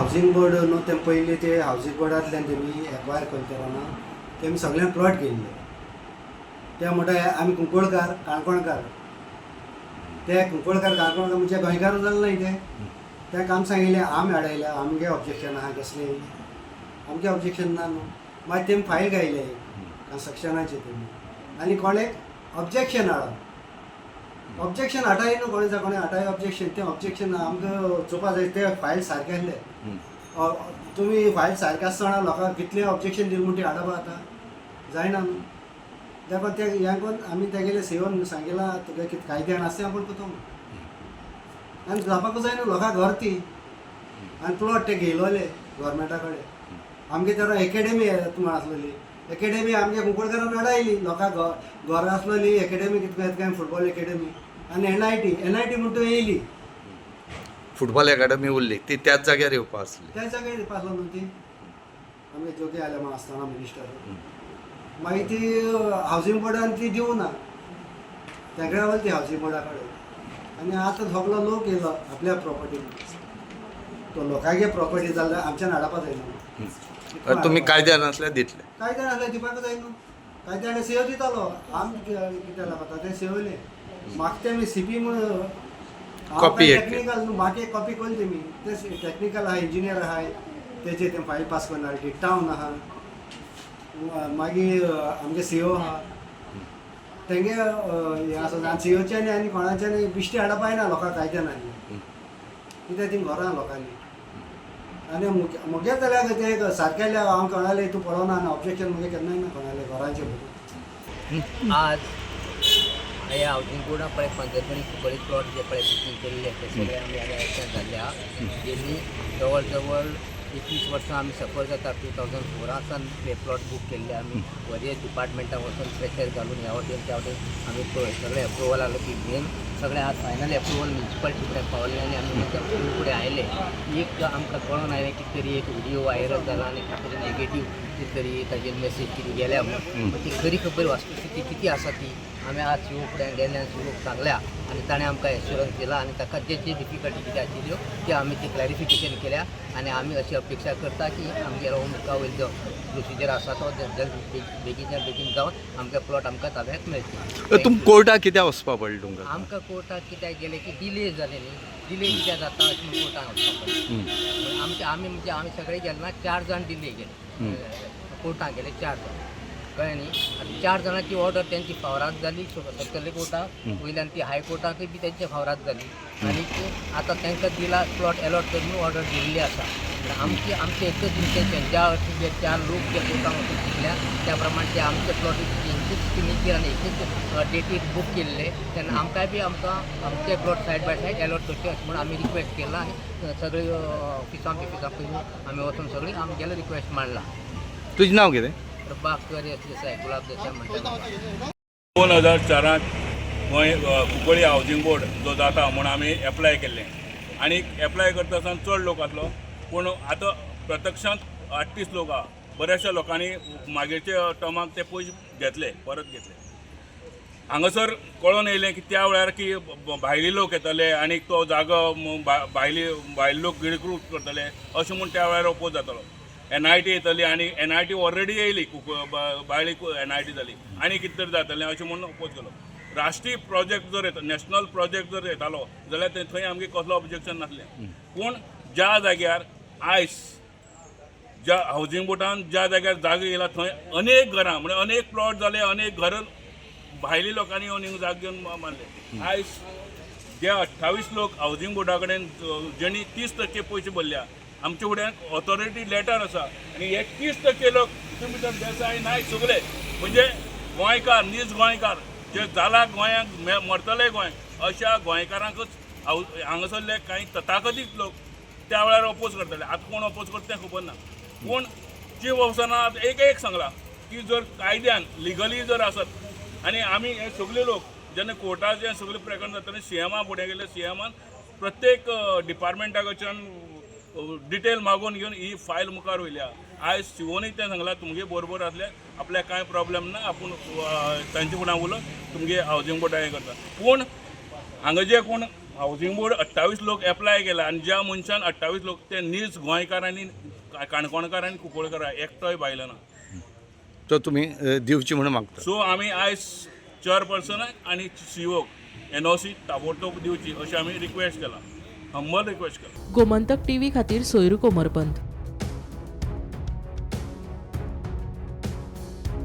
Housing board न्हू, ते पयलीं ते हावजींग बोर्डांतल्यान तेमी एक्वायर करतना ना, तेमी सगळ्यांक प्लॉट घेयल्ले. ते म्हणटा, आमी कुंकळकार, काणकोणकार. ते कुंकळकार, काणकोणकार म्हणजे गोंयकार जाले न्हय ते. ते आमी सांगिल्लें, आमी हाडयल्या, आमगे ऑब्जेक्शन आहा कसलें? आमगे ऑब्जेक्शन ना न्हू. मागीर तेमी फायल घायले कन्स्ट्रक्शनाचे तेमी आनी कोणेक ऑब्जेक्शन हाडप, ऑब्जेक्शन हाटाय न्हू. कोणे कोणे हाटाय ऑब्जेक्शन, तें ऑब्जेक्शन आमकां चोवपा जाय. ते फायल सारकें आसले. तुमी फायल सारकें आसतना लोकांक कितलें ऑब्जेक्शन दिलें म्हूण ती हाडप आतां जायना न्हू. देखून ते हें करून आमी तेगेले सीओन सांगिलां, तुगे कितें कायद्यान आसा तें आपूण करता म्हणून. आनी जावपाकूच जाय न्हू, लोकांक घर ती आनी प्लॉट ते घेयलोले गोवोरमेंटा कडेन. आमगे तर एकेडमी म्हण आसलेली, एकेडमी आमगे कुंकळकारान हाडायली. लोकांक घर आसलेली एकेडमी, कितले काय फुटबॉल एकेडमी आनी एनआयटी, एनआयटी म्हणटा येयली. फुटबॉल एकाडमी उरली, ती त्याच जाग्यार येवपा आसली. त्या जाग्यार येवपा आसलो न्हू ती, आमगे जोगी आले आसतना मिनिस्टर. मागीर ती हावजींग बोर्डान ती दिवना, तेगडे वयली ती हावजींग बोर्डा कडेन. आनी आतां सगलो लोक येयलो आपल्या प्रॉपर्टी, तो लोकांगे प्रॉपर्टी जाल्यार आमच्यान हाडपा जायना. तर तुमी कायद्यान आसल्यार दितले? कायद्यान आसल्यार दिवपाक जाय न्हू. कायद्यान सेव दितालो आमी, कितें लागता तें सेवले. म्हाका तेमी सीपी म्हूण Copy एक. टेक्निकल न्हू, म्हाका एक कॉपी कोली तेमी. ते टेक्निकल आहा, इंजिनियर आहाय, तेजे ते फायल पास करणार टावन आहा, मागीर आमगे सीओ आहा, तेंगे हें आसा. आनी सीओच्यानी आनी कोणाच्यानी बिश्टी हाडप जायना लोकांक कायद्यान. आनी कित्याक ती घरां लोकांनी आनी मुगे जाल्यार ते सारकें हांव कोणाले तूं पळोवना आनी ऑब्जेक्शन मुगे केन्नाय ना कोणाले घरांचे बद्दल. आज हे हावजींग बोर्डा पळय, पंचरकणी कुंकळी प्लॉट जे पळय बुकींग केल्ले, ते सगळे आमी हांगा एक्शन जाल्ले आहा. गेली जवळ जवळ 21 वर्सां आमी सफर जाता. 2004 सावन हे प्लॉट बूक केल्ले. आमी वरियस डिपार्टमेंटाक वचून प्रेशर घालून ह्या वटेन त्या वटेन आमी पळय सगळे अप्रुवल आलो की घेवन सगळे आज फायनल अप्रुवल म्युनिसिपालिटी फुडें पावले आनी आमी नंतर फुडें आयले. एक आमकां कळोन आयलें, कितें तरी एक व्हिडियो व्हायरल जाला आनी कितें तरी नेगेटीव कितें तरी ताजेर मेसेज कितें गेल्या म्हणून. पण ती खरी खबर, वस्तुस्थिती कितें आसा ती आमी आज सीओ फुड्यान गेले आनी सीओक सांगल्या आनी ताणें आमकां एश्युरन्स दिला आनी ताका जे जे डिफिकल्टी कितें आशिल्ल्यो त्यो आमी ती क्लॅरिफिकेशन केल्या. आनी आमी अशी अपेक्षा करता की आमगेलो हो मुखा वयलो जो प्रोसिजर आसा तो बेगीनच्या बेगीन जावन आमचे प्लॉट आमकां ताब्यात मेळचे. तुम कोर्टाक कित्याक वचपा पडलें तुमकां? आमकां कोर्टाक कित्याक गेले की डिले जाले न्ही, डिले कित्याक जाता अशें म्हणून कोर्टान वचपाक पडलें. आमचे आमी म्हणजे आमी सगळे गेले ना, चार जाण डिले गेले, कोर्टाक गेले चार जाण, कळ्ळें न्ही? आतां चार जाणांची ऑर्डर तेंची फावराद जाली सकयल्या कोर्टाक, वयल्यान ती हाय कोर्टाकय बी तेंच्या फावराद जाली आनी आतां तांकां दिला प्लॉट एलॉट कर म्हणून ऑर्डर दिल्ली आसा. आमची आमचें एकच इंटेन्शन, ज्या अर्थी जे चार लोक जे कोर्टान वचून जिखल्या, त्या प्रमाणे ते आमचे प्लॉट तेंचीच सिग्नेचर आनी एकूच डेटीर बूक केल्ले, तेन्ना आमकांय बी आमकां आमचे plot side by side allot करचे अशें म्हणून आमी रिक्वेस्ट केला. आनी सगळी ऑफिसां बिफिसां पयलीं आमी वचून सगळी आमगेलो रिक्वेस्ट मांडला. तुजें नांव कितें? प्रभाकर देसाय, गुलाब देसाय म्हणटा. 2004त गोंय कुंकळी हावजींग बोर्ड जो जाता म्हूण आमी एप्लाय केल्लें आनी एप्लाय करता आसतना चड लोक आसलो, पूण आतां प्रत्यक्षांत 38 लोक आहा. बऱ्याचशा लोकांनी मागीरच्या टर्माक ते पयशे घेतले, परत घेतले. हांगासर कळोन येयलें की त्या वेळार की भायले लोक येतले आनी तो जागो भायले भायले लोक गिळकृत करतले अशें म्हूण त्या वेळार ओपोज जातालो. एनआयटी येतली आनी एनआयटी ऑलरेडी येयली, भायली एनआयटी जाली आनी कितें तरी जातलें अशें म्हूण ओपोज केलो. राष्ट्रीय प्रोजेक्ट जर येता, नॅशनल प्रोजेक्ट जर येतालो जाल्यार ते थंय आमगे कसलो ऑब्जेक्शन नासलें. पूण ज्या जाग्यार आयज ज्या हावजींग बोर्डान ज्या जाग्यार जागो येयला, थंय अनेक घरां, म्हणजे अनेक प्लॉट जाले, अनेक घरां भायल्या लोकांनी येवन हिंगा जागे घेवन मारले. आयज जे 28 लोक हावजींग बोर्डा कडेन जेणी 30% पयशे भरल्या, आमचे फुड्यान ऑथॉरिटी लेटर आसा आनी हे 30% लोक तितून भितर देसाय, नायक सगळे, म्हणजे गोंयकार, नीज गोंयकार जे जाला गोंयांक मरतले गोंय अशा गोंयकारांकच हांगासरले कांय तथाकथीत लोक त्या वेळार ओपोज करताले. आतां कोण ओपोज करता तें खबर ना, पूण चीफ ऑफिसरान आतां एक एक सांगलां की जर कायद्यान लिगली जर आसत आनी आमी हे सगळे लोक जेन्ना कोर्टाचें सगळें प्रकरण जाता, सीएमा फुडें गेले, सीएमान प्रत्येक डिपार्टमेंटा कडच्यान डिटेल मागून घेवन ही फायल मुखार वयल्या. आयज सीओनूय तें सांगलां, तुमगे बरोबर आसले आपल्याक कांय प्रॉब्लेम ना, आपूण तांचे फुडें उलोवन तुमगे हावजींग बोर्डा हें करता. पूण हांगा जे कोण हावजींग बोर्ड 28 लोक एप्लाय केला आनी ज्या मनशान 28 लोक ते नीज गोंयकार आनी काणकोणकार आनी कुंकळकार एकटोय बायलो ना. तो तुमी दिवची म्हणून मागता. सो आमी आयज चेअरपर्सनाक आनी सीओक एनओसी ताबडतोब दिवची अशें आमी रिक्वेस्ट केला, हंबल रिक्वेस्ट केला. गोमंतक टीव्ही खातीर सोयरू कोमरपंत.